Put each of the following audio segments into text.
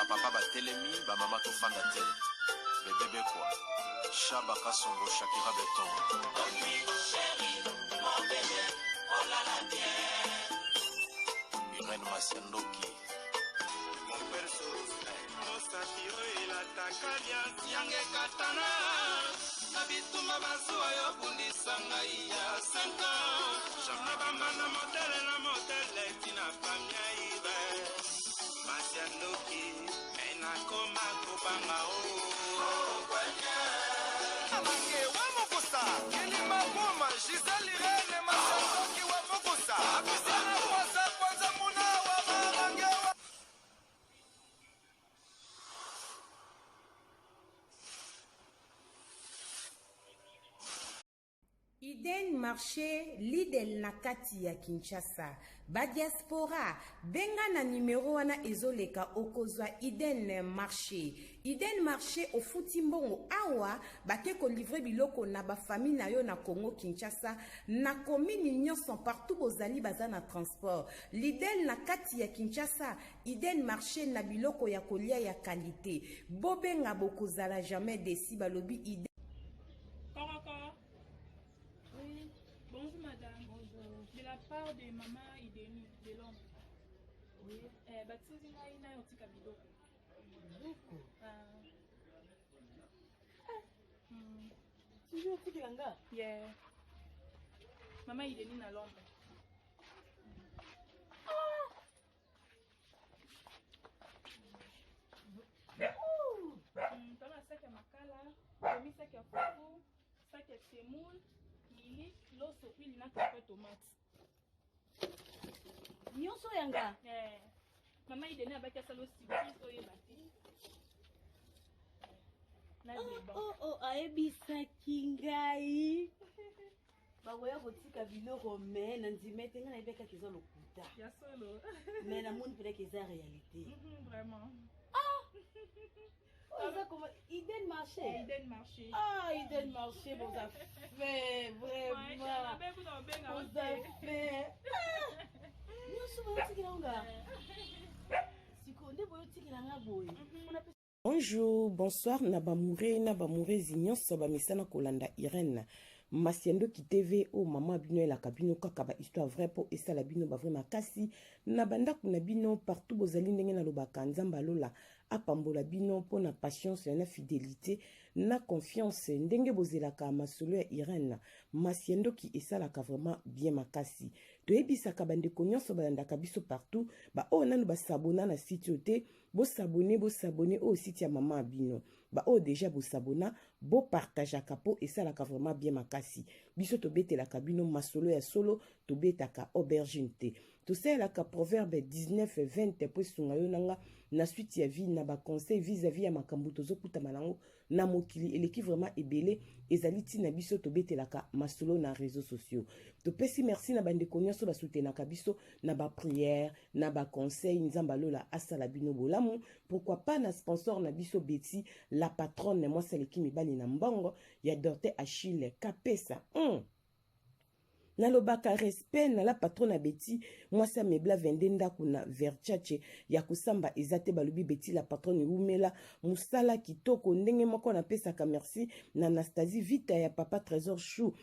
Ba papa batelemi, ba mama tofanda te. Bebe Bekwa, Shaba Kasongo, Shakira Beton. Irène Masiandoki. Mosapi oyo elataka liasi yanga ekatana na bitumba bazuwa yo bundisa ngai ya 5 ans na bambanda motele na motele tina famia ibe masi ya ndoki me nakoma kobanga o Mange wa mokosa kilima boma Gisèle Irene Masandoki wa mokosa Apisana kwasa kwanza muna wa marange wa Eden marche Lidl na kati ya Kinshasa. Ba diaspora benga na numero wana ezoleka okozwa Eden marche. Eden marche ofuti mbongo awa bake ko livrer biloko na ba famille na yo na Congo Kinshasa na commune nyonso partout bozali baza na transport. Lidl na kati ya Kinshasa Eden marche na biloko ya kolia ya qualite. Bobenga bokozala jamais desi balobi Eden Koroko. Oui. Bonjour madame. Bonjour. De la part de maman Ideni de Londres. Oui. Eh, batindi ngai nayo tika biloko. Biloko? Ah. Toujours otikela nga? Yeah. Maman Ideni na Londres. Tala sac ya makala, demi sac ya fufu, sac ya semoule, miliki, loso, huile na café tomate. Nyonso yanga? Eh. Mama Idene abaki asala surprise oyeba te. Na Oh, deba. oh, oh, ayebisaki ngai bakoya kotika biloko me na ndima ete ngai nayebi kaka eza lokuta Ya solo. me namoni mpenaki eza réalité. Vraiment. Oyo eza koma Eden marché. Eden marché. Ah, Eden marché, boza fait vraiment, boza fait. Nyonso boyotikela nga sikoyo nde boyotikela nga boye mpona. Bonjour, bonsoir na bamoure na bamourezi nyonso bamesana kolanda Irène Masiandoki TV oyo mama bino elaka bino kaka ba histoire vrai po esala bino ba vrai makasi na bandako na bino partout bozali. Ndenge nalobaka, Nzambe alola apambola bino mpo na patience na fidélité na confiance ndenge bozelaka masolo ya Irène Masiandoki, esalaka vraiment bien makasi. Toyebisaka bandeko nyonso balandaka biso partout, baoyo nanu basabona na site oyo te, bosabone, bosabone, oyo site ya mama ya bino. Baoyo deja bosabona, bopartageaka mpo esalaka vraiment bien makasi. Biso tobetelaka bino masolo ya solo, tobetaka aubergine te. Tosalelaka Proverbe 19 20 mpo esunga yo nanga na suite ya vie na baconseil vis-à-vis ya makambo tozokutama nango na mokili eleki vraiment ebele. Ezali ntina biso tobetelaka masolo na réseaux sociaux. Topesi merci na bandeko nyonso basutenaka biso na baprière, na baconseil. Nzambe alola asala bino bolamu. Pourquoi pas na sponsor na biso Betty la patronne, mwasi aleki mibali na mbongo ya Dorte Achille Kapesa. Nalobaka respect na la patronne na Betty, mwasi amebla 22 ndako na Verchache ya kosamba eza te. Balobi Betty la patronne ewumela, mosala kitoko. Ndenge moko napesaka merci na Anastasie Vita ya papa Trésor Chou,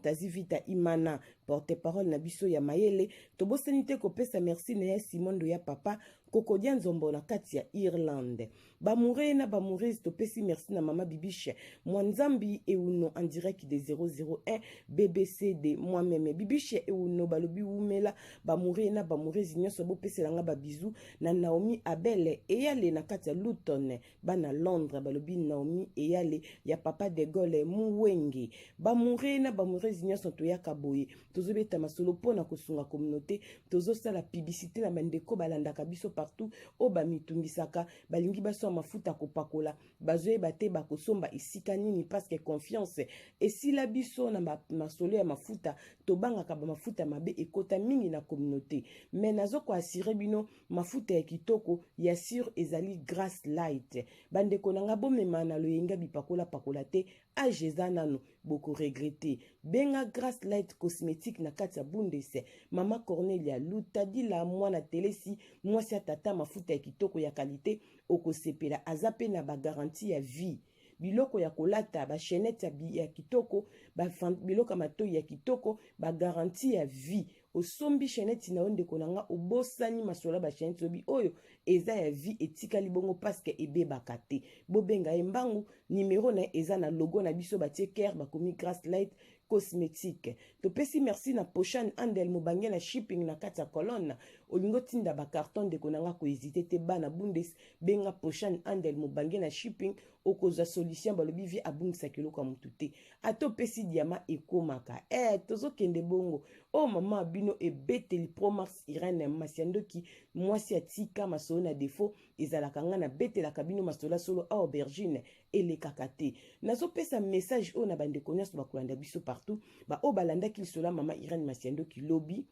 Tazi Vita Imana, porte-parole na biso ya mayele. Tobosani te kopesa merci na ya Simondo ya papa Kokodia Nzombo na kati ya Irlande. Bamoure na bamourese, topesi merci na mama Bibishe Mwanzambi Euno en direct de 001 BBC de moi-même. Bibishe Euno, balobi wumela. Bamoure na bamourese nyonso, bopeselanga babizu na Naomi Abel Eyale na kati ya Luton, bana Londres. Balobi Naomi Eyale ya papa de Gaulle Muwenge. Bamoure na bamourese nyonso, toyaka boye, tozobeta masolo mpona kosunga communauté, tozosala publicité na bandeko balandaka biso partout oyo bamitungisaka, balingi basomba mafuta kopakola, bazoyeba te bakosomba esika nini, parce que confiance esila biso na masolo ya mafuta. Tobangaka bamafuta mabe ekota mingi na communauté, mais nazokoassurer bino mafuta ya kitoko ya sur ezali Grace Light. Bandeko na nga, bomema na loyenga bipakola pakola te, age eza nano, bokoregretter. Benga Grace Light Cosmetique na kati ya Bundes, Mama Cornelia Lutadila mwana telesi, mwasi ya tata, mafuta ya kitoko ya qualité, okosepela. Aza pe na ba garantie ya vie. Biloko ya kolata, ba chaînette ya kitoko, ba biloko ya matoyi ya kitoko, ba garantie ya vie. Osombi chaînette na yo ndeko na nga, obosani masolo ya ba chaînette obi oyo eza ya vie etikali bongo parce que ebebaka te. Bobenga ye mbangu, numero na ye eza na logo na biso batie cœur bakomi Grace Light Cosmétique. Topesi merci na Poshan Andel mobange na shipping na kati ya colonne. Olingo tinda ba carton ndeko na nga ko hésiter te bana Bundes, benga Poshan Andel mobange na shipping okozwa solution. Balobi vie abungisaka eloko ya motu te, ata opesi diama ekomaka. Tozokende bongo. O mama bino ebeteli Promax Irene Masiandoki mwasi atika masolo na défaut ezalaka nga nabetelaka bino masolo solo aubergine elekaka te. Nazopesa message oyo na bandeko nyonso bakolanda biso partout, ba oyo balandaki lisolo ya mama Irene Masiandoki lobi,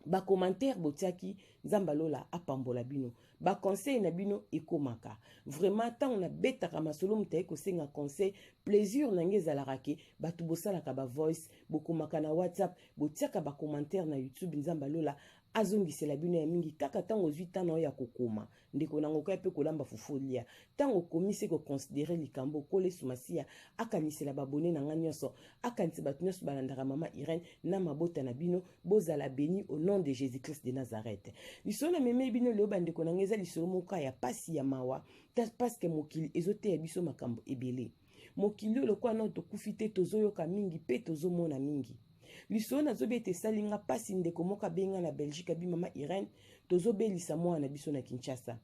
ba commentaire botiaki, Nzambe alola apambola bino, ba conseil na bino ekomaka vraiment. Ntango nabetaka masolo moto aye kosenga conseil, plaisir na ngai ezalaka ke bato bosalaka ba voice, bokomaka na WhatsApp, botiaka ba commentaire na YouTube. Nzambe alola azongisela bino ya mingi. Kaka ntango ozwi ntango ya kokoma ndeko nango okoya mpe kolamba fufu olia, ntango okomi se koconsidérer likambo okolesu masiya akanisela babone na nga nyonso, akanisa bato nyonso balandaka mama Irene na mabota na bino. Bozala béni au nom de Jésus Christ de Nazareth. Lisolo na memei bino lelo bandeko na nga eza lisolo moko ya pasi ya mawa, parce que mokili ezoteya biso makambo ebele. Mokili oyo lokola nano tokufi te, tozoyoka mingi mpe tozomona mingi. Lisolo nazobi ete esali nga mpasi. Ndeko moko abenga na Belgique, abi: "Mama Irene, tozobelisa mwana na biso na Kinshasa.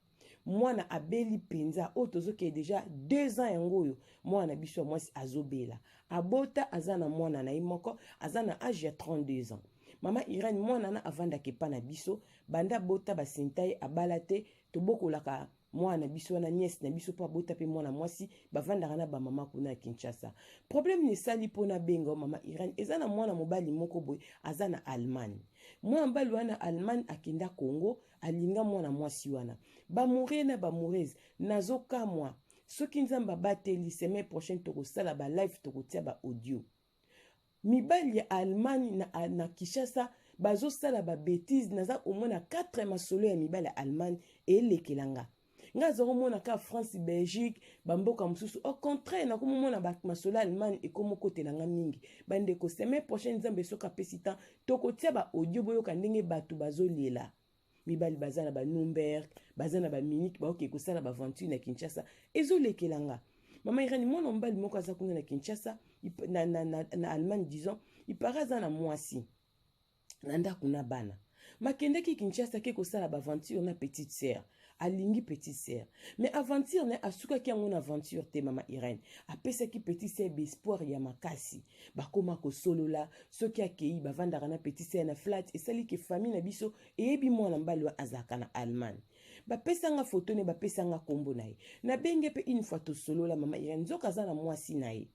Mwana abeli mpenza oyo tozokende déjà 2 ans yango oyo mwana na biso ya mwasi azobela. Abota, aza na mwana na ye moko, aza na age ya 32 ans. Mama Irene, mwana na avandaka epa na biso banda abota, basenta ye, abala te. Tobokolaka mwana na biso wana, nièce na biso mpo abota mpe mwana mwasi, bavandaka na bamama kuna ya Kinshasa. Problème na esali mpo nabenga mama Irene, eza na mwana mobali moko boye aza na Allemagne. Mwana mobali wana Allemagne akenda Congo, alinga mwana mwasi wana. Bamoureux na bamoureuse, nazokamwa. Soki Nzambe abateli, semaine prochaine tokosala balive, tokotia baaudio. Mibali ya Allemagne na Kinshasa bazosala babêtises. Naza komona 4 masolo ya mibali ya Allemagne elekela nga. Nga aza komona ka France, Belgique, bamboka mosusu. Au contraire, nakomomona masolo ya Allemagne ekoma okotela nga mingi. Bandeko, semaine prochaine, Nzambe soki apesi temps, tokotia baaudio, boyoka ndenge bato bazolela. Mibali baza na baNürnberg, baza na baMunich, baoke kosala baaventure na Kinshasa. Ezolekela nga. Mama Irene, mwana mobali moko aza kuna na Kinshasa, na Allemagne disons, ipara aza na mwasi na ndako na bana. Makendaki Kinshasa ke kosala baaventure na petite sœur. Alingi petite sœur, mais aventure na ye asukaki yango na aventure te. Mama Irene, apesaki petite sœur baespoir ya makasi, bakóma kosolola. Soki akei, bavandaka na petite sœur na flat. Esali ke famille na biso eyebi mwana mobali wa azalaka na Allemagne. Bapesanga foto ne, bapesanga nkombo na ye. Nabenge mpe une fois, tosolola. Mama Irene, nzoka aza na mwasi na ye.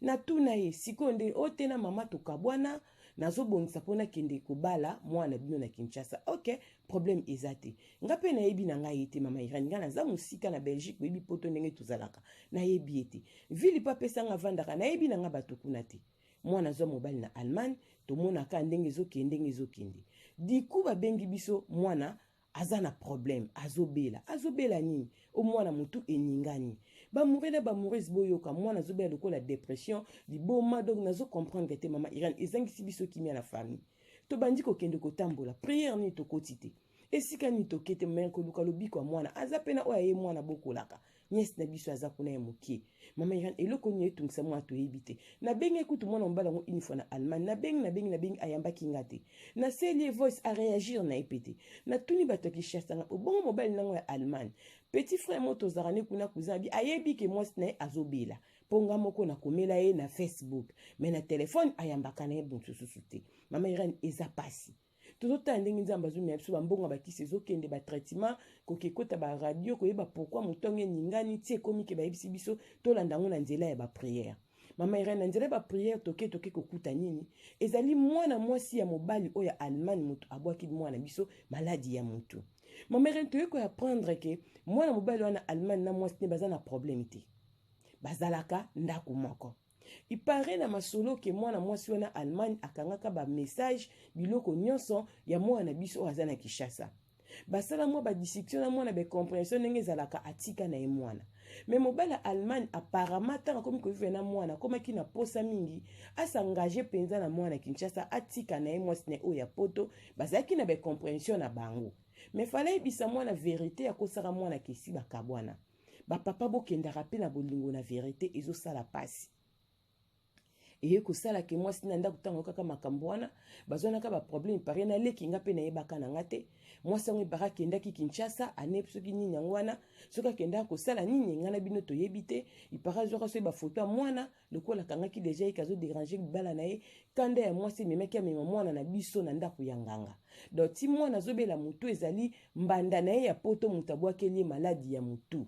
Natuna ye sikoyo nde o te na mama tokabwana, nazobongisa mpo nakende kobala mwana bino na Kinshasa. Ok, problème eza te. Nga mpe nayebi na ngai ye te. Mama Irene, ngai naza mosika na Belgique, boyebi poto ndenge tozalaka. Nayebi ye te. Ville mpo apesanga avandaka, nayebi na nga bato kuna te. Mwana azwa mobali na Allemagne, tomonaka ndenge ezokende, ndenge ezokende. Diku babengi biso, mwana aza na problème, azobela. Azobela nini? O mwana motu eningani. Bamoureux na bamoureuse, boyoka, mwana azobela lokola dépression, liboma. Donc nazocomprendre te. Mama Irene, ezangisi biso kimia na famille. Tobandi kokende kotambola, prière nini tokoti te, esika nini toke te, me koluka lobiko ya mwana. Aza pena oyo aye mwana bokolaka, nièce na biso aza kuna ya mokie. Mama Irene, eloko nini etungisa mwana, toyebi te. Nabengi kutu mwana mobali yango une fois na Allemagne, nabengi, nabengi, nabengi, ayambaki nga te. Naseli ye voice, aréagir na ye pe te. Natuni bato ya Kinshasa nga obongo mobali nango ya Allemagne, petit frère mo tozalaka ne kuna, cousin, abi ayebi ke mwasi na ye azobela, mpo nga moko nakomela ye na Facebook, mais na telefone ayambaka na ye mosususu te. Mama Irene, eza pasi. Tozotala ndenge Nzambe azomela biso bambongo, bakisi ezokende, batraitement, koke kota baradio, koyeba pourquoi moto yango eningani ti ekomi ke bayebisi biso tolanda yango na nzela ya baprière. Mama Irene, na nzela ya baprière, toke kokuta nini? Ezali mwana mwasi ya mobali oyo ya Allemagne moto abwaki mwana biso maladi ya motu. Mama Irene, toyei koapprendre ke mwana mobali wana Allemagne na mwasi ne baza na problème te, bazalaka ndako moko. Il paraît na masolo ke mwana mwasi wana Allemagne akangaka ba message biloko nyonso ya mwana na biso oyo aza na Kinshasa. Basala mwa ba discussion na mwana ba comprehension ndenge ezalaka atika na ye mwana. Mais mobali ya Allemagne apparemment ntango akomi kovivre na mwana akomaki na posa mingi asengage mpenza na mwana Kinshasa atika na ye mwasi na ye oyo ya poto bazalaki na ba comprehension na bango. Mais fallait ayebisa mwana verite akosaka mwana kesi bakabwana. Ba papa bokendaka pe na bolingo na verite ezosala pasi. Eye kosala ke mwasi na ndako ntango kaka makambo wana bazwanaka ba problème pare na leki nga pe nayebaka na nga te. Mwasi yango ebaka akendaki Kinshasa ane soki nini yango wana soki akendaka kosala nini nga na bino toyebi te. Ipara azwaka soki ba photo ya mwana lokola akangaki deja ye kazo déranger libala na ye. Kanda ya mwasi ememaki amema mwana na biso na ndako ya nganga. Donc ti mwana azobela motu ezali mbanda na ye ya poto moto abwakeli ye maladi ya motu.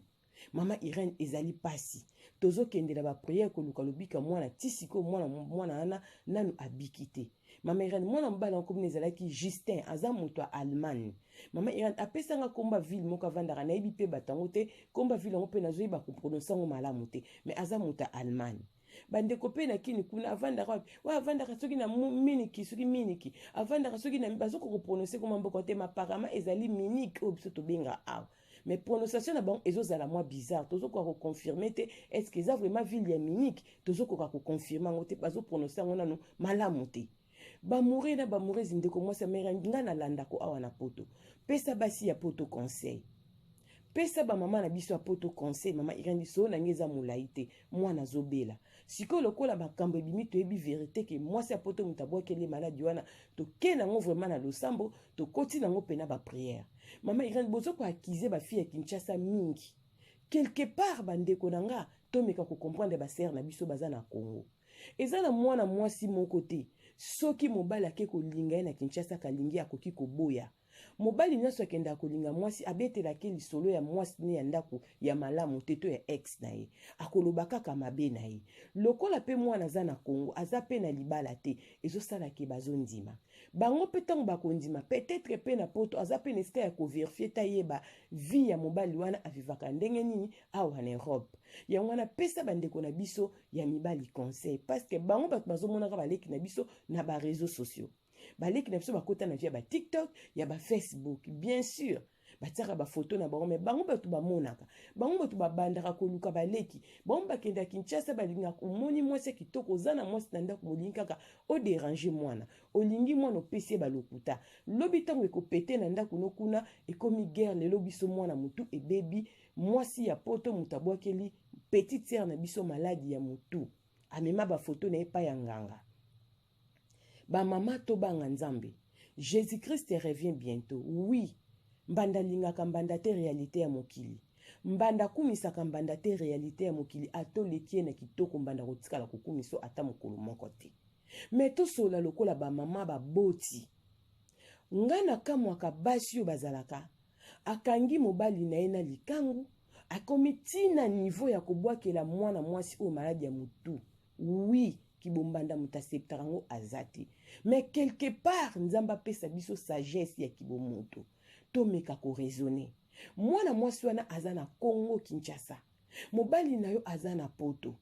Mama Irène ezali pasi. Tozokende na ba prière koluka lobika mwana ti sikoyo mwana mwana wana nanu abiki te. Mama Irène mwana mobali yango komina ezalaki Justin aza moto ya Allemagne. Mama Irène apesanga komba ville moko avandaka nayebi pe bato yango te komba ville yango pe nazoyeba koprononce yango malamu te mais aza moto ya Allemagne. Bandeko pe na kini kuna avandaka wapi? Oyo avandaka soki na Munich soki Munich avandaka soki na bazokoka koprononce komba mboka te mais apparemment ezali Munich oyo biso tobenga awa. Mais prononciation na bango ezozala mwa bizarre, tozokoka koconfirme te est-ce que eza vraiment ville ya Munich, tozokoka koconfirme yango te, bazoprononce yango nanu malamu te. Bamoure na bamourezi ndeko mwasi ya mere nga nalandako awa na poto, pesa basi ya poto conseil, pesa bamama na biso ya poto conseil. Mama Irène lisolo na ngai eza molai te, mwana azobela sikoyo lokola makambo ebimi toyebi verité ke mwasi ya poto moto abwakeli maladi wana, toke nango vraiment na losambo, tokoti nango pena ba prière. Mama Irène bozo ko accuser ba fille ya Kinshasa mingi quelque part, bandeko na nga tomeka ko comprendre ba sœur na biso baza na Congo. Eza na mwana mwasi moko te soki mobali ake kolinga ye na Kinshasa kalingi akoki koboya. Mobali nyonso akendaka kolinga mwasi abetelaki lisolo ya mwasi ne ya ndako ya malamu te to ya ex na ye, akoloba kaka mabe na ye. Lokola pe mwana aza na Congo aza pe na libala te, ezosala ke bazondima bango pe ntango bakondima peut-être pe na poto aza pe na esika ya koverifie ta yeba vie ya mobali wana avivaka ndenge nini awa na Europe. Yango wana pesa bandeko na biso ya mibali conseil parce que bango bato bazomonaka baleki na biso na ba réseaux sociaux. Baleki na biso bakota na vie ya ba TikTok, ya ba Facebook, bien sûr batiaka ba photo na bango, mais bango bato bamonaka, bango bato babandaka koluka baleki, bango bakenda Kinshasa balingaka. Omoni mwasi ya kitoko, oza na mwasi na ndako, molingi kaka oderange mwana, olingi mwana opesi ye balokuta, lobi ntango ekopete na ndako no kuna ekomi guerre. Lelo biso mwana motu ebebi, mwasi ya poto moto abwakeli petite sœur na biso maladi ya motu, amema ba photo na ye pa ya nganga. Ba mama tobanga Nzambe, Jésus-Christ revient bientôt. Oui, mbanda lingaka mbanda te réalité ya mokili. Mbanda kumisaka mbanda te réalité ya mokili, atoleki ye na kitoko mbanda kotikala kokumiso ata mokolo moko te. Mais tosola lokola ba mama baboti. Nga nakamwaka basi oyo bazalaka akangi mobali na ye na likangu, akomi tina niveau ya kobwakela mwana mwasi oyo maladi ya mutu. Oui, kibombanda moto aseptaka yango aza te, mais quelque part Nzambe apesa biso sagesse ya kibomoto, tomeka koraisonner. Mwana mwasi wana aza na Congo Kinshasa, mobali na yo aza na poto,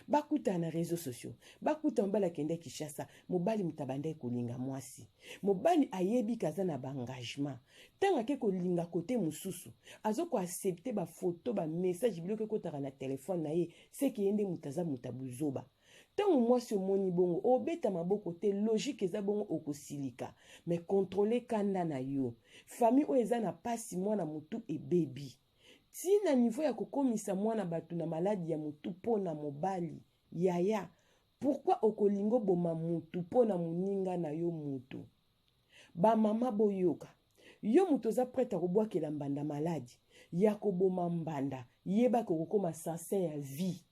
bakutana na réseaux sociaux, bakuta mobali akende Kinshasa, mobali moto abandaki kolinga mwasi, mobali ayebi kaza na ba engagement, ntango ake kolinga kote mosusu azoko accepter ba photo ba message biloko ekotaka na telefone na ye, seke ye nde moto aza moto ya buzoba. Ntango mwasi omoni bongo obeta maboko te, logique eza bongo okosilika, mais contrôler kanda na yo. Famille oyo eza na pasi, mwana motu ebebi tina niveau ya kokomisa mwana bato na maladi ya motu mpo na mobali. Yaya, pourquoi okolinga oboma motu mpo na moninga na yo motu? Ba mama boyoka, yo moto oza prête ya kobwakela mbanda maladi ya koboma mbanda, yebaka okokoma assassin ya vie.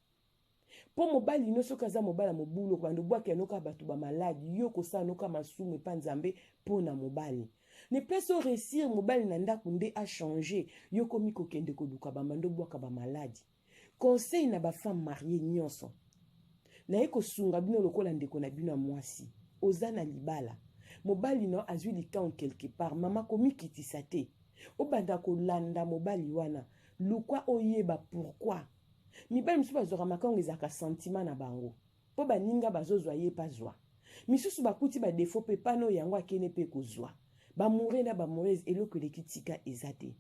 Mpo mobali no soki aza mobali ya mobulu, okobanda obwakela noka bato ba maladi, yo kosala noka masumu epa Nzambe mpo na mobali. Ne place o réussir mobali na ndako nde a changer, yo komi kokende koluka bambanda obwaka ba maladi. Conseil na ba femme mariée nyonso, naye kosunga bino lokola ndeko na bino ya mwasi, oza na libala, mobali na azwi likango quelque part, mama komikitisa te, obanda kolanda mobali wana, lukwa oyeba pourquoi. Mibali mosusu bazwaka makango ezalaka sentiment na bango mpo baninga bazozwa ye mpe azwa. Misusu bakuti badefo mpe pano yango akende mpe kozwa. Bamoure na bamourese eloko eleki tika eza te.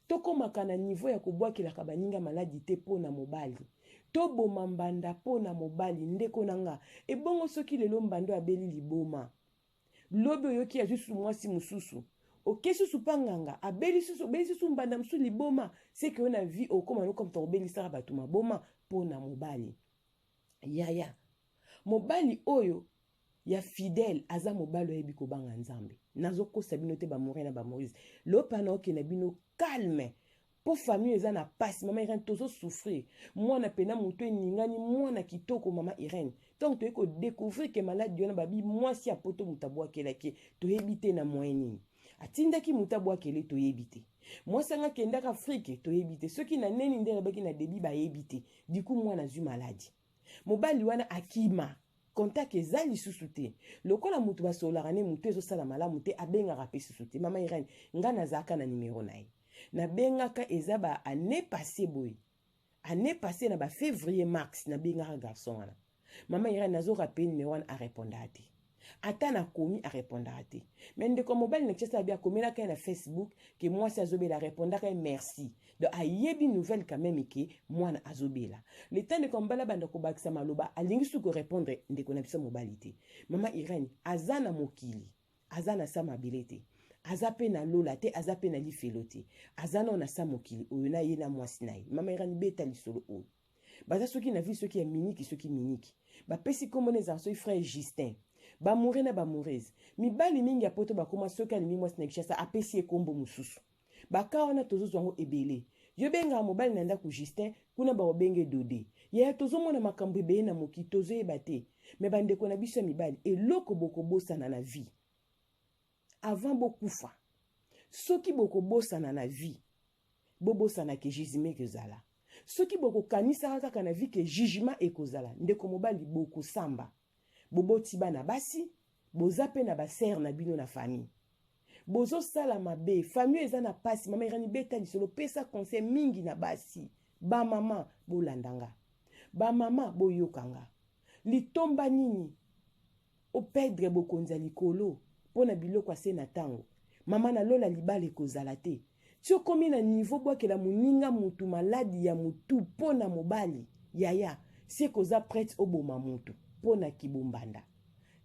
Tokomaka na niveau ya kobwakelaka baninga maladi te mpo na mobali. Toboma mbanda mpo na mobali ndeko na nga. Ebongo soki lelo mbanda oyo abeli liboma? Lobi oyoki azwi susu mwasi mosusu. Oke susu pa nganga abeli susu obeli susu mbanda mosusu liboma seke yo na vie okoma lokola moto akobelisaka bato maboma mpo na mobali. Yaya, mobali oyo ya fidèle aza mobali oyebi kobanga Nzambe. Nazokosa bino te ba Maurice na ba Maurice. Lopa na okenda bino calme. Po famille eza na pasi mama Irène tozo souffrir. Mwana pena moto eningani mwana kitoko mama Irène. Donc toyei ko découvrir que malade wana babi mwasi ya poto moto abwakelaki toyebi te na moyen nini. Atindaki moto abwakele toyebi te. Mwasi anga akendaka Afrique toyebi te. Soki na neni nde alobaki na début bayebi te. Du coup mwana azwi maladi. Mobali wana akima. Contact eza lisusu te. Lokola moto basololaka ne moto ezosala malamu te abengaka pe susu te. Mama Irène, nga nazalaka na numero na ye. Nabengaka eza ba année passée boye. Année passée na ba février mars nabengaka garçon wana. Mama Irène nazo rappeler numéro wana a répondaka te. Ata nakomi a répondaka te. Mais ndeko mobali na Kinshasa abi akomelaka ye na Facebook ke mwasi azobela répondaka ye merci. Donc ayebi nouvelle quand même ke mwana azobela. Le temps ndeko mobali abanda kobakisa maloba alingi su ko répondre ndeko na biso mobali te. Mama Irène aza na mokili, aza na sa mabele te. Aza pe na lola te, aza pe na lifelo te. Aza na sa mokili oyo na ye na mwasi na ye. Mama Irène beta lisolo oyo. Baza soki na vie soki ya miniki soki miniki. Bapesi kombo na ezala soki frère Justin. Bamoure na bamourese. Mibali mingi ya poto bakoma soki alingi mwasi na Kinshasa apesi ye kombo mosusu. Baka wana tozozwa yango ebele. Yo bengaka mobali na ndako Justin, kuna bakobenge Dode. Yaya tozomona makambo ebele na mokili tozoyeba te. Me bandeko na biso ya mibali eloko bokobosana na vie. Avant bokufa. Soki bokobosana na vie, bobosana ke jugement ekozala. Soki bokokanisaka kaka na vie ke jugement ekozala, ndeko mobali bokosamba. Boboti bana basi, boza pe na ba sœur na bino na famille. Bozosala mabe, famille eza na pasi. Mama Irani beta lisolo, pesa conseil mingi na basi. Ba mama bolanda nga. Ba mama boyoka nga. Litomba nini opedre bokonzi ya likolo mpona biloko ase na tango. Mama na lola libala ekozala te. Ti okomi na niveau bwakela moninga mutu maladi ya mutu mpona mobali. Yaya, se koza prête oboma mutu mpona kibombanda.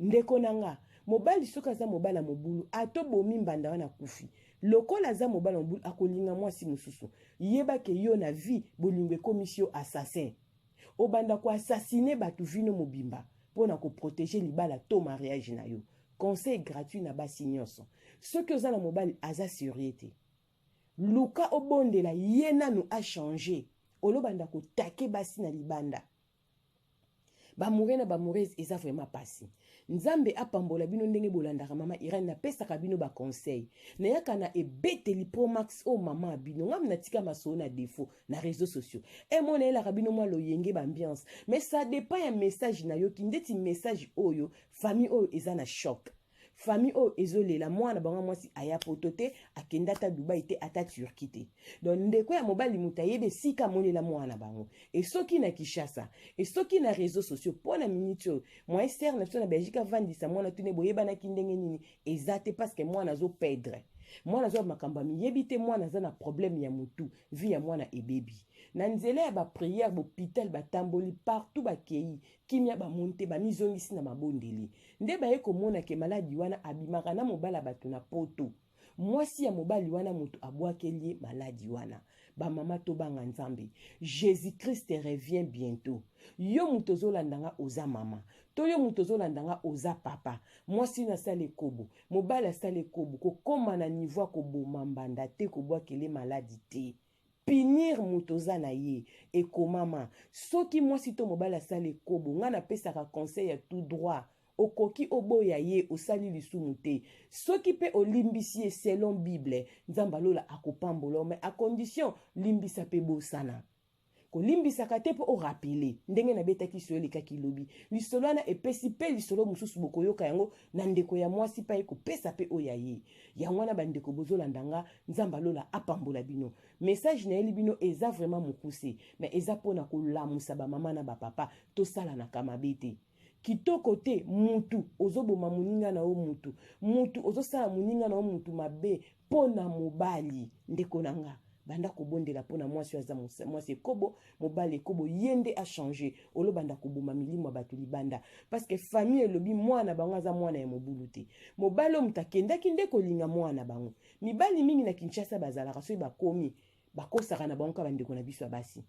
Ndeko na nga, mobali soki aza mobali ya mobulu, ato bomi mbanda wana akufi. Lokola aza mobali ya mobulu, akolinga mwasi mosusu. Yeba ke yo na vie, bolingo ekomisi yo assassin. Obanda ko assassiner bato vino mobimba mpona ko protéger libala to mariage na yo. Conseil gratuit na basi nyonso. Soki oza na mobali aza sérieux te. Luka obondela ye nanu a changer. Olobanda kotake basi na libanda. Bamoure na bamourese eza vraiment pasi. Nzambe apambola bino ndenge bolandaka mama Irène, napesaka bino ba conseil. Nayaka na ebeteli Pro Max o mama bino. Ngam natika masolo na défaut na réseaux sociaux. E mona elaka bino mwa loyenge ba ambiance. Mais ça dépend ya message na yoki ndeti message oyo famille oyo eza na choc. Famille oyo ezolela mwana bango mwasi aya poto te, akenda ata Dubai te, ata Turquie te. Donc ndeko ya mobali moto ayebi esika amonela mwana bango. E soki na Kinshasa, e soki na réseaux sociaux mpo na minute oyo, moyen sœur na biso na Belgique avandisa mwana tune boyebanaki ndenge nini, eza te parce que mwana azo perdre. Mwana azo makambo amiyebi te, mwana aza na problème ya mutu, vie ya mwana ebebi. Na nzela ya ba prière, b'hôpital batamboli partout bakei, kimia bamoni te, bamizongisi na mabondeli. Nde baye komona ke maladi wana abimaka na mobala bato na poto. Mwasi ya mobali wana moto abwakeli ye maladi wana. Ba mama tobanga Nzambe. Jésus-Christ revient bientôt. Yo moto ozolanda nga oza mama. To yo moto ozolanda nga oza papa. Mwasi na asala ekobo, mobali asala ekobo, kokoma na niveau ya koboma mbanda te, kobwakele maladi te. Punir moto oza na ye ekomama. Soki mwasi to mobali asala ekobo, nga napesaka conseil ya tout droit. Okoki oboya ye, osali lisumu te. Soki pe olimbisi ye selon Bible, Nzambe alola akopambola, mais à condition limbisa pe bosana. Kolimbisaka te mpo orapele ndenge nabetaki lisolo elekaki lobi. Lisolo wana epesi mpe lisolo mosusu, bokoyoka yango na ndeko ya mwasi mpe aye kopesa mpe oyo ya ye. Yango wana bandeko bozolanda nga, Nzambe alola apambola bino. Message nayeli bino eza vraiment mokuse, mais eza mpo na kolamusa bamama na bapapa, tosalanaka mabe te. Kitoko te mutu ozoboma moninga na yo mutu, mutu ozosala moninga na yo mutu mabe mpo na mobali. Ndeko na nga, banda kobondela mpo na mwasi oyo aza mwasi ekobo, mobali ekobo, ye nde achange. Olobanda koboma milimo ya bato libanda parce que famille elobi mwana bango aza mwana ya mobulu te. Mobali oyo moto akendaki nde kolinga mwana bango. Mibali mingi na Kinshasa bazalaka soki bakomi bakosaka na bango kaka bandeko na biso ya basi,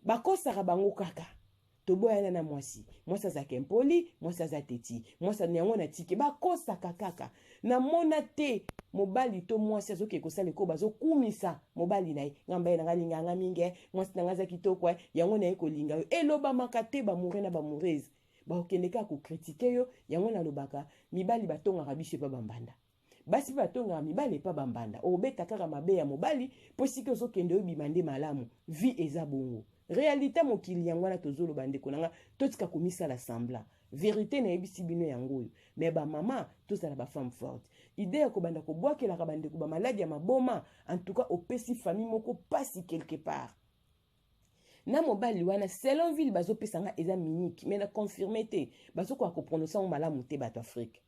bakosaka bango kaka toboyana na mwasi, mwasi azalaka impoli, mwasi aza teti, mwasi yango na tike, bakosaka kaka. Namona te mobali to mwasi azokende kosala ekobo, bazokumisa mobali na ye, ngai mobali na ngai alingaka ngai mingi, mwasi na ngai aza kitoko, yango na ye kolinga yo. Elobamaka te, bamoure na bamourese bakokende kaka kokritike yo. Yango nalobaka, mibali batongaka biso epa bambanda, basi mpe batongaka mibali epa bambanda. Obeta kaka mabe ya mobali mpo siki ozokende oyebima nde malamu. Vie eza bongo, réalité mokili yango wana tozoloba. Ndeko na nga, totika komisala semblant. Vérité nayebisi bino yango oyo. Me bamama, tozala bafemme forte. Idée ya kobanda kobwakelaka bandeko bamaladi ya maboma, en tout cas opesi famille moko pasi quelque part. Na mobali wana, selon ville bazopesa nga eza Munich, mais na confirme te, bazokoka koprononce yango malamu te bato Afrique.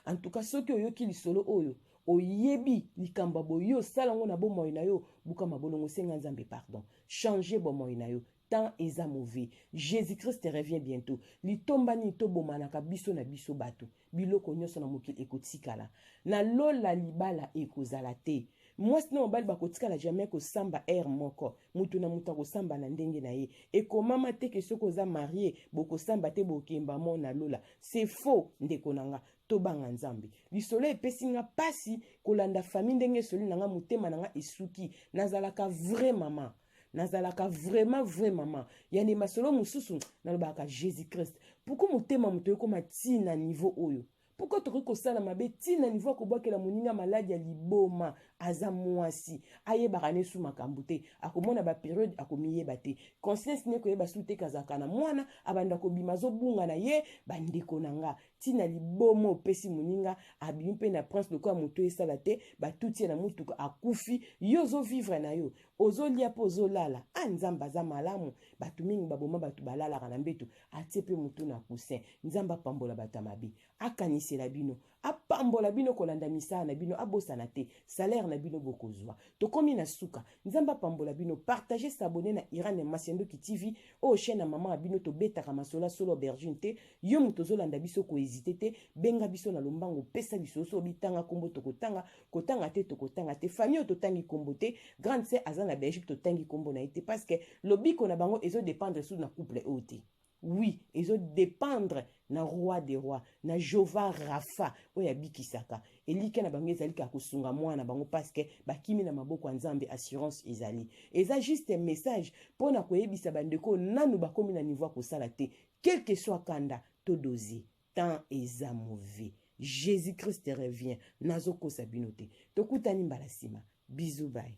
En tout cas soki oyoki lisolo oyo, oyebi likambo ya boye osala yango na bomoi na yo, buka mabolongo, senga Nzambe pardon, change bomoi na yo. Temps eza mauvais, Jésus Christ revient bientôt. Litomba nini tobomanaka biso na biso bato? Biloko nyonso na mokili ekotikala na lola, libala ekozala te. Mwasi na mobali bakotikala jamais kosamba aire moko, moto na moto akosamba na ndenge na ye. Ekomama te ke soki oza marie bokosamba te, bokemba mo na lola. C'est faux, ndeko na nga, tobanga Nzambe. Lisolo epesi nga mpasi kolanda famille ndenge esoli na nga, motema na nga esuki. Nazalaka vrai mama, nazalaka vraiment vrai mama yani masolo mosusu nalobaka Jésus Christ, pourquoi motema moto ekóma ntina niveau oyo? Pourquoi tokoki kosala mabe ntina niveau ya kobwakela moninga maladi ya liboma? Aza mwasi, ayebaka ne su makambo te, akomona baperiode, akomiyeba te, conscience ne koyeba su te, kazalaka na mwana, abanda kobima, azobunga na ye. Bandeko na nga, ntina liboma opesi moninga, abimi mpe na prince lokola moto esala te, batuti ye na motuka, akufi. Yo ozovivre na yo, ozolia mpe ozolala. A Nzambe aza malamu. Bato mingi baboma bato, balalaka na mbeto, atie mpe motu na coussin. Nzambe apambola bato ya mabe, akanisela bino, apambola bino kolanda misala na bino, abosana te salaire na bino bokozwa. Tokomi na suka. Nzambe apambola bino. Partage, s'abonner na Iran Masiandoki TV oyo, chaîne ya mama ya bino. Tobetaka masolo ya solo, aubergine te. Yo moto ozolanda biso, kohésite te, benga biso na lombango, pesa biso so bitanga nkombo, tokotanga. Kotanga te, tokotanga te. Famille oyo totangi nkombo te, grande sœur aza na Belgique, totangi nkombo na ye te parce que lobiko na bango ezodépendre su na couple oyo te. Oui, ezodépendre na roi des rois, na Jova Rafa oyo abikisaka. Elikya na bango ezali kaka kosunga mwana bango parce que bakimi na maboko ya Nzambe. Assurance ezali, eza juste message mpona koyebisa bandeko nanu bakomi na niveau ya kosala te. Quel que soit kanda to dosi, temps eza mauvais, Jésus Christ revient. Nazokosa bino te. Tokutani mbala nsima. Bisous, bye.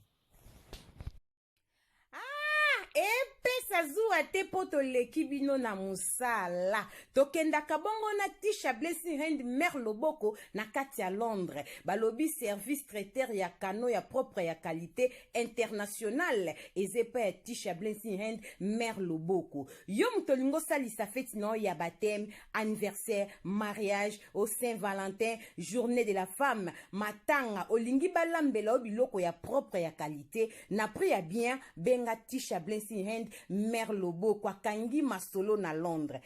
Epesa zuwa te mpo toleki bino na mosala. Tokendaka bongo na Tisha Blessing Hand, mare loboko na kati ya Londres. Balobi service traiteur ya kano ya propre ya qualité internationale eza epai ya Tisha Blessing Hand, mare loboko. Yo moto olingi osalisa feti na yo ya baptême, anniversaire, mariage au Saint Valentin, journée de la femme, matanga, olingi balambela yo biloko ya propre, ya qualité, na prix ya bien, benga Tisha Blessing Hand, mare loboko. Akangi masolo na Londres.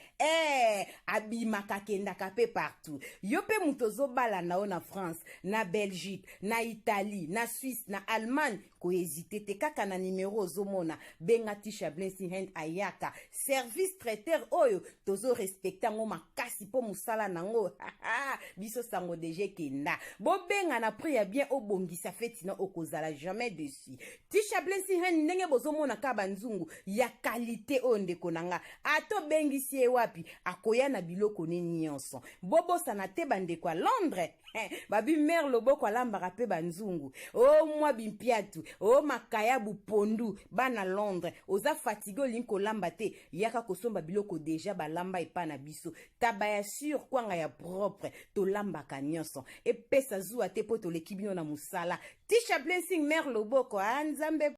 Abimaka, akendaka mpe partout. Yo mpe moto ozobala na yo na France, na Belgique, na Italie, na Suisse, na Allemagne, kohésite te, kaka na nimero ozomona, benga Tisha Blessing Hand, ayaka. Service traiteur oyo tozorespecte yango makasi mpo mosala nango biso sango deja ekenda. Bobenga na prix ya bien, obongisa feti na okozala jamais dessus. Tisha Blessing Hand, ndenge bozomona kaka banzungu ya kalite oyo ndeko na nga ata obengisi ye wapi akoya na biloko ne nyonso. Bobosana te bandeko ya Londres, babi mare loboko alambaka mpe banzungu o mwa bimpiatu o makayabu pondu. Bana Londres, oza fatigue, olingi kolamba te, yaka kosomba biloko deja balamba epa na biso. Taba ya sur, kwanga ya propre, tolambaka nyonso. Epesa zuwa te mpo toleki bino na mosala. Tisha Blessing, mare loboko a Nzambe.